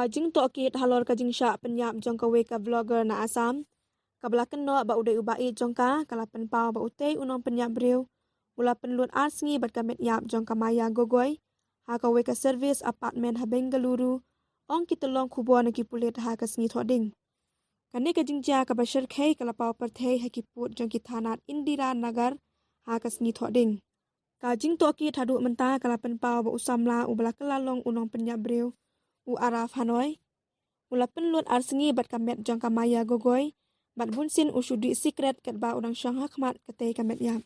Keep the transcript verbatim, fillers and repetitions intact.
Ka jingtohkit halor ka jingshah pynïap jong kawei ka vlogger na Assam, kaba la kynnoh ba u dei u ba-ïeit jong ka, ka la pynpaw ba utei u nongpynïap briew u la pynlut ar sngi bad ka met ïap jong ka Maya Gogoi ha kawei ka service apartment ha Bengaluru, ong ki tyllong khubor na ki pulit ha ka sngi Thohdieng. Kane ka jingjia kaba shyrkhei ka la paw pyrthei ha ki pud jong ki thanat Indira Nagar ha ka sngi Thohdieng. Ka jingtohkit haduh mynta ka la pynpaw ba u samla uba la kylla long u nongpynïap briew, u Araf Hanoi, u la pynlut ar sngi bad ka met jong ka Maya Gogoi, bad bunsien u shu dih sikret katba u dang shong ha khmat katei ka met ïap.